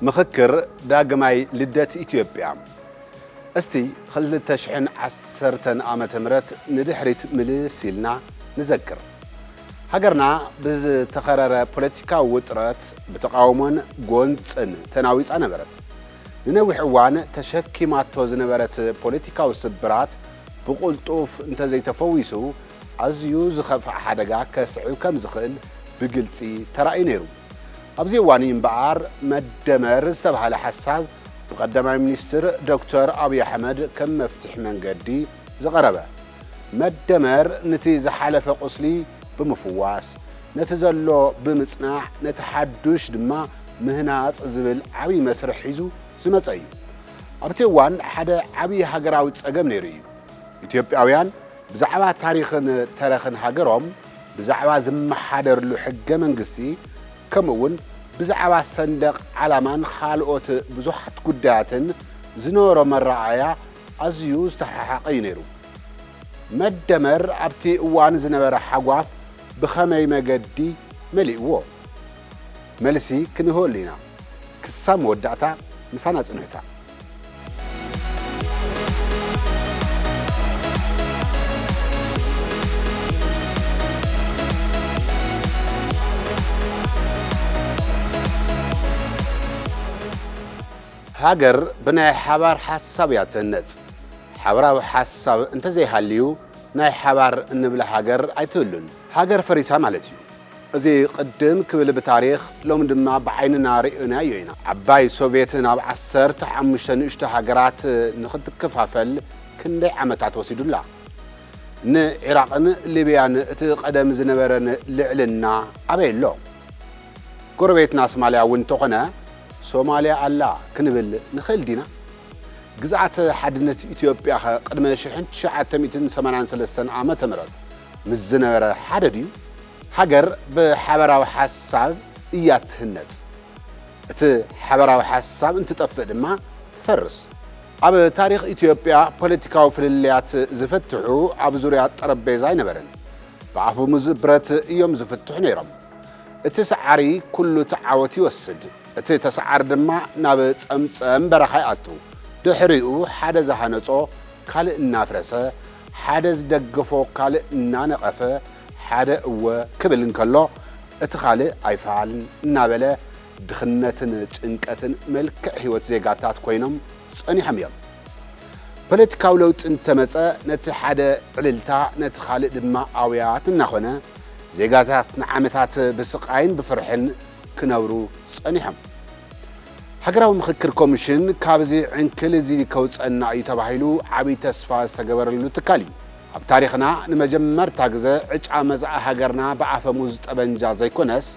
ምኽክር ዳግማይ ልደት ኢትዮጵያ። እስቲ ክልተ ሽሕን ዓሰርተን ዓመተ ምህረት ንድሕሪት ምልስ ኢልና ንዘክር። ሃገርና ብዝተኸረረ ፖለቲካዊ ውጥረት፣ ብተቓውሞን ጎንጽን ተናዊጻ ነበረት። ንነዊሕ እዋን ተሸኪማቶ ዝነበረት ፖለቲካዊ ስብራት ብቕልጡፍ እንተዘይተፈዊሱ፣ ኣዝዩ ዝኸፍእ ሓደጋ ከስዕብ ከም ዝኽእል ብግልጺ ተራእዩ ነይሩ። ኣብዚ እዋን እዩ እምበኣር፣ መደመር ዝተባህለ ሓሳብ ብቀዳማይ ሚኒስትር ዶክተር ኣብይ ኣሕመድ ከም መፍትሒ መንገዲ ዝቐረበ። መደመር፣ ነቲ ዝሓለፈ ቁስሊ ብምፍዋስ፣ ነቲ ዘሎ ብምጽናዕ፣ ነቲ ሓዱሽ ድማ ምህናጽ ዝብል ዓብዪ መስርሕ ሒዙ ዝመጸ እዩ። ኣብቲ እዋን፣ ሓደ ዓብዪ ሃገራዊ ጸገም ነይሩ እዩ። ኢትዮጵያውያን ብዛዕባ ታሪኽን ተረኽን ሃገሮም፣ ብዛዕባ ዝመሓደርሉ ሕገ መንግስቲ፣ ከምኡ እውን ብዛዕባ ሰንደቕ ዓላማን ካልኦት ብዙሓት ጉዳያትን ዝነበሮም ኣረኣእያ ኣዝዩ ዝተረሓሓቐ እዩ ነይሩ። መደመር ኣብቲ እዋን ዝነበረ ሓጓፍ ብኸመይ መገዲ መሊእዎ? መልሲ ክንህበሉ ኢና። ክሳብ መወዳእታ ምሳና ጽንሑታ። ሃገር ብናይ ሓባር ሓሳብ እያ ትህነጽ። ሓባራዊ ሓሳብ እንተዘይሃልዩ፣ ናይ ሓባር እንብላ ሃገር ኣይትህሉን። ሃገር ፈሪሳ ማለት እዩ። እዚ ቅድም ክብል ብታሪኽ፣ ሎሚ ድማ ብዓይንና ርእናዮ ኢና። ዓባይ ሶቭየት ናብ ዓሰርተ ሓሙሽተ ንእሽቶ ሃገራት ንኽትከፋፈል ክንደይ ዓመታት ወሲዱላ? ንዒራቕን ሊብያን እቲ ቀደም ዝነበረን ልዕልና ኣበይ ኣሎ? ጎረቤትና ሶማልያ እውን እንተኾነ፣ ሶማልያ ኣላ ክንብል ንኽእል ዲና? ግዝኣተ ሓድነት ኢትዮጵያኸ ቅድመ ሽሕን ትሽዓተ ሚእትን ሰማንያን ሰለስተን ዓመተ ምህረት ምስ ዝነበረ ሓደ ድዩ? ሃገር ብሓበራዊ ሓሳብ እያ ትህነጽ። እቲ ሓበራዊ ሓሳብ እንትጠፍእ ድማ ትፈርስ። ኣብ ታሪኽ ኢትዮጵያ ፖለቲካዊ ፍልልያት ዝፍትሑ ኣብ ዙርያ ጠረጴዛ ኣይነበረን። ብኣፈሙዝ ብረት እዮም ዝፍትሑ ነይሮም። እቲ ሰዓሪ ኩሉ እቲ ዓወት ይወስድ። እቲ ተሰዓሪ ድማ ናብ ጸምጸም በረኻ ይኣቱ። ድሕሪኡ ሓደ ዝሃነጾ ካልእ እናፍረሰ፣ ሓደ ዝደገፎ ካልእ እናነቐፈ፣ ሓደ እወ ክብል እንከሎ፣ እቲ ካልእ ኣይፋልን እናበለ፣ ድኽነትን ጭንቀትን መልክዕ ህይወት ዜጋታት ኮይኖም ጸኒሖም እዮም። ፖለቲካዊ ለውጢ እንተመጸ፣ ነቲ ሓደ ዕልልታ፣ ነቲ ካልእ ድማ ኣውያት እናኾነ፣ ዜጋታት ንዓመታት ብስቓይን ብፍርሕን ክነብሩ ጸኒሖም። ሃገራዊ ምኽክር ኮሚሽን ካብዚ ዕንክል እዚ ከውጸና እዩ ተባሂሉ ዓብዪ ተስፋ ዝተገበረሉ ትካል እዩ። ኣብ ታሪኽና ንመጀመርታ ግዘ ዕጫ መጻኢ ሃገርና ብኣፈሙዝ ጠበንጃ ዘይኮነስ፣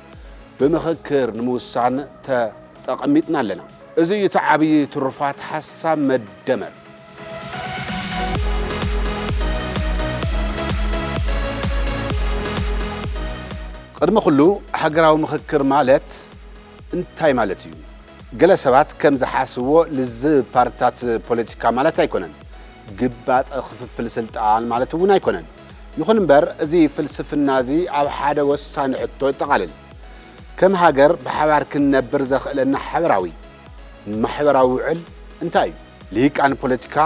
ብምኽክር ንምውሳን ተጠቐሚጥና ኣለና። እዚ እዩ እቲ ዓብዪ ትሩፋት ሓሳብ መደመር። ቅድሚ ኩሉ፣ ሃገራዊ ምኽክር ማለት እንታይ ማለት እዩ? ገለ ሰባት ከም ዝሓስብዎ፣ ልዝብ ፓርትታት ፖለቲካ ማለት ኣይኮነን። ግባጠ ክፍፍል ስልጣን ማለት እውን ኣይኮነን። ይኹን እምበር፣ እዚ ፍልስፍና እዚ ኣብ ሓደ ወሳኒ ሕቶ የጠቓልል። ከም ሃገር ብሓባር ክንነብር ዘኽእለና ሓበራዊ ማሕበራዊ ውዕል እንታይ እዩ? ልሂቃን ፖለቲካ፣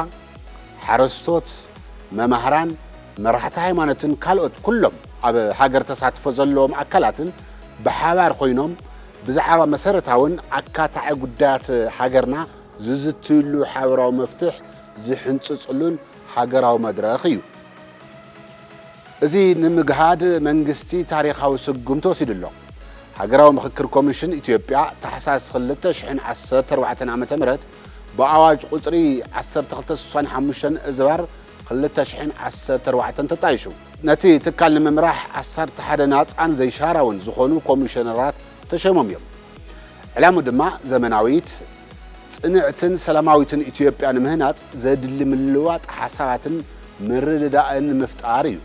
ሓረስቶት፣ መማህራን፣ መራሕቲ ሃይማኖትን ካልኦት ኩሎም ኣብ ሃገር ተሳትፎ ዘለዎም ኣካላትን ብሓባር ኮይኖም፣ ብዛዕባ መሰረታውን ኣካታዒ ጉዳያት ሃገርና ዝዝትይሉ ሓበራዊ መፍትሕ ዝሕንጽጽሉን ሃገራዊ መድረኽ እዩ። እዚ ንምግሃድ መንግስቲ ታሪኻዊ ስጉምቲ ወሲዱ ኣሎ። ሃገራዊ ምኽክር ኮሚሽን ኢትዮጵያ፣ ታሕሳስ ክልተ ሽሕን ዓሰርተ ኣርባዕተን ዓመተ ምህረት ብኣዋጅ ቁጽሪ ዓሰርተ ክልተ ስሳን ሓሙሽተን እዝባር ክልተ ሽሕን ዓሰርተ ኣርባዕተን ተጣይሹ። ነቲ ትካል ንምምራሕ ዓሰርተ ሓደ ናጻን ዘይሻራውን ዝኾኑ ኮሚሽነራት ተሸይሞም እዮም። ዕላምኡ ድማ ዘመናዊት፣ ጽንዕትን ሰላማዊትን ኢትዮጵያ ንምህናጽ ዘድሊ ምልውዋጥ ሓሳባትን ምርድዳእን ንምፍጣር እዩ።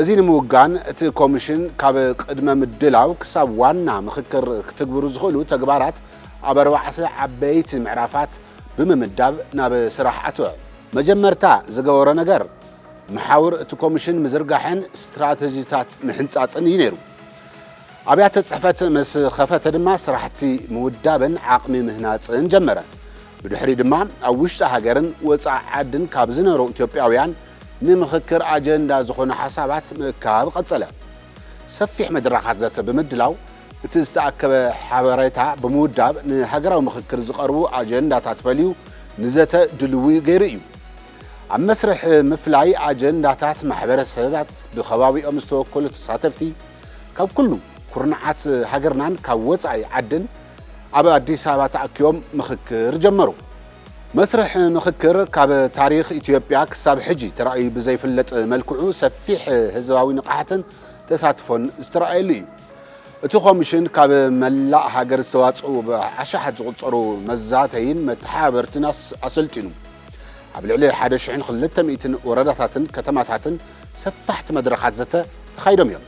እዚ ንምውጋን፣ እቲ ኮሚሽን ካብ ቅድመ ምድላው ክሳብ ዋና ምኽክር ክትግብሩ ዝኽእሉ ተግባራት ኣብ ኣርባዕተ ዓበይቲ ምዕራፋት ብምምዳብ ናብ ስራሕ ኣተወ። መጀመርታ ዝገበሮ ነገር፣ መሓውር እቲ ኮሚሽን ምዝርጋሕን ስትራተጂታት ምሕንጻጽን እዩ ነይሩ። ኣብያተ ጽሕፈት ምስ ኸፈተ ድማ ስራሕቲ ምውዳብን ዓቕሚ ምህናጽን ጀመረ። ብድሕሪ ድማ ኣብ ውሽጢ ሃገርን ወጻኢ ዓድን ካብ ዝነበሩ ኢትዮጵያውያን ንምኽክር ኣጀንዳ ዝኾነ ሓሳባት ምእካብ ቀጸለ። ሰፊሕ መድረኻት ዘተ ብምድላው እቲ ዝተኣከበ ሓበሬታ ብምውዳብ ንሃገራዊ ምኽክር ዝቐርቡ ኣጀንዳታት ፈልዩ ንዘተ ድልዊ ገይሩ እዩ። ኣብ መስርሕ ምፍላይ ኣጀንዳታት ማሕበረሰባት ብኸባቢኦም ዝተወከሉ ተሳተፍቲ ካብ ኩሉ ኩርናዓት ሃገርናን ካብ ወጻኢ ዓድን ኣብ ኣዲስ ኣበባ ተኣኪቦም ምኽክር ጀመሩ። መስርሕ ምኽክር ካብ ታሪኽ ኢትዮጵያ ክሳብ ሕጂ ተራእዩ ብዘይፍለጥ መልክዑ ሰፊሕ ህዝባዊ ንቕሓትን ተሳትፎን ዝተራእየሉ እዩ። እቲ ኮሚሽን ካብ መላእ ሃገር ዝተዋጽኡ ብኣሽሓት ዝቑጸሩ መዛተይን መተሓባበርትን ኣስ-፣ ኣሰልጢኑ። ኣብ ልዕሊ ሓደ ሽሕን ክልተ ሚእትን ወረዳታትን ከተማታትን ሰፋሕቲ መድረኻት ዘተ ተኻይዶም እዮም።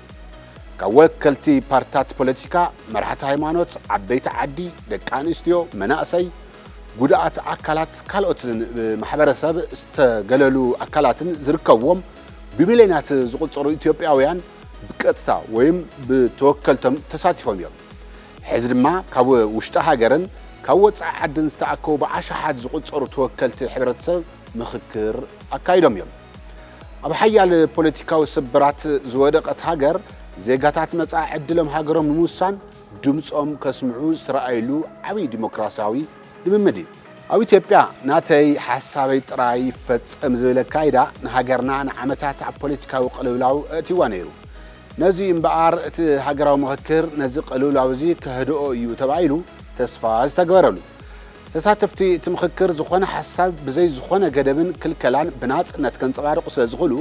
ካብ ወከልቲ ፓርትታት ፖለቲካ፣ መራሕቲ ሃይማኖት፣ ዓበይቲ ዓዲ፣ ደቂ ኣንስትዮ፣ መናእሰይ፣ ጉድኣት ኣካላት፣ ካልኦትን ብማሕበረሰብ ዝተገለሉ ኣካላትን ዝርከብዎም ብሚልዮናት ዝቑጸሩ ኢትዮጵያውያን ብቀጥታ ወይም ብተወከልቶም ተሳቲፎም እዮም። ሕዚ ድማ ካብ ውሽጢ ሃገርን ካብ ወጻኢ ዓድን ዝተኣከቡ ብኣሽሓት ዝቑጸሩ ተወከልቲ ሕብረተሰብ ምኽክር ኣካይዶም እዮም። ኣብ ሓያል ፖለቲካዊ ስብራት ዝወደቐት ሃገር፣ ዜጋታት መጻኢ ዕድሎም ሃገሮም ንምውሳን ድምጾም ከስምዑ ዝተረኣየሉ ዓብዪ ዲሞክራሲያዊ ልምምድ እዩ። ኣብ ኢትዮጵያ ናተይ ሓሳበይ ጥራይ ይፈጸም ዝብል ኣካይዳ ንሃገርና ንዓመታት ኣብ ፖለቲካዊ ቅልውላው ኣእትይዋ ነይሩ። ነዚ እምበኣር እቲ ሃገራዊ ምኽክር ነዚ ቅልውላው እዚ ከህድኦ እዩ ተባሂሉ ተስፋ ዝተገበረሉ። ተሳተፍቲ እቲ ምኽክር ዝኾነ ሓሳብ ብዘይ ዝኾነ ገደብን ክልከላን ብናጽነት ከንጸባርቑ ስለ ዝኽእሉ፣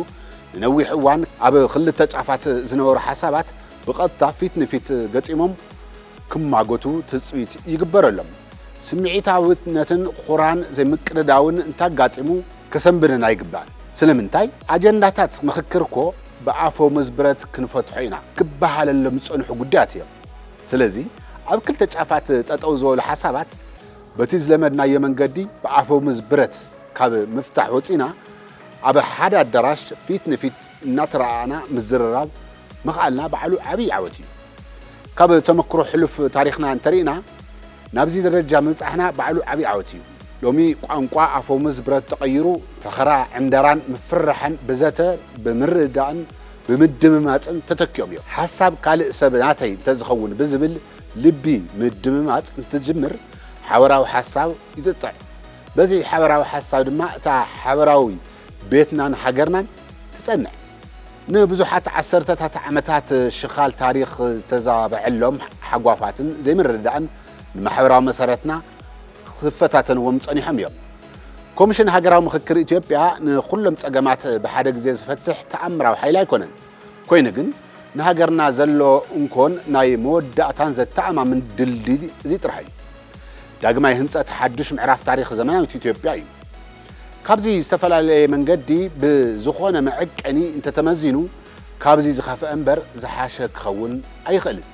ንነዊሕ እዋን ኣብ ክልተ ጫፋት ዝነበሩ ሓሳባት ብቐጥታ ፊት ንፊት ገጢሞም ክማጎቱ ትጽቢት ይግበረሎም። ስምዒታዊነትን ኹራን ዘይምቅድዳውን እንተኣጋጢሙ ከሰንብደና ኣይግባእን። ስለምንታይ? ኣጀንዳታት ምኽክር እኮ ብኣፈ መዝብረት ክንፈትሖ ኢና ክበሃለሎም ዝጸንሑ ጉዳያት እዮም። ስለዚ ኣብ ክልተ ጫፋት ጠጠው ዝበሉ ሓሳባት በቲ ዝለመድናዮ መንገዲ ብኣፈ መዝብረት ካብ ምፍታሕ ወጺና ኣብ ሓደ ኣዳራሽ ፊት ንፊት እናተረኣኣና ምዝርራብ ምኽኣልና ባዕሉ ዓብዪ ዓወት እዩ። ካብ ተመክሮ ሕሉፍ ታሪኽና እንተሪእና ናብዚ ደረጃ ምብጻሕና ባዕሉ ዓብዪ ዓወት እዩ። ሎሚ ቋንቋ ኣፈ መዝብረት ተቐይሩ ፈኸራ ዕንደራን ምፍርራሕን ብዘተ ብምርድዳእን ብምድምማጽን ተተኪኦም እዮም። ሓሳብ ካልእ ሰብ ናተይ እንተዝኸውን ብዝብል ልቢ ምድምማጽ እንትጅምር ሓበራዊ ሓሳብ ይጥጥዕ። በዚ ሓበራዊ ሓሳብ ድማ እታ ሓበራዊ ቤትናን ሃገርናን ትጸንዕ። ንብዙሓት ዓሰርተታት ዓመታት ሽኻል ታሪኽ ዝተዛበዐሎም ሓጓፋትን ዘይምርድዳእን ንማሕበራዊ መሰረትና ክፈታተንዎም ጸኒሖም እዮም። ኮሚሽን ሃገራዊ ምኽክር ኢትዮጵያ ንኹሎም ጸገማት ብሓደ ግዜ ዝፈትሕ ተኣምራዊ ሓይሊ ኣይኮነን። ኮይኑ ግን ንሃገርና ዘሎ እንኮን ናይ መወዳእታን ዘተኣማምን ድልድል እዚ ጥራሕ እዩ። ዳግማይ ህንጸት ሓድሽ ምዕራፍ ታሪኽ ዘመናዊት ኢትዮጵያ እዩ። ካብዚ ዝተፈላለየ መንገዲ ብዝኾነ መዐቀኒ እንተተመዚኑ ካብዚ ዝኸፍአ እምበር ዝሓሸ ክኸውን ኣይኽእልን።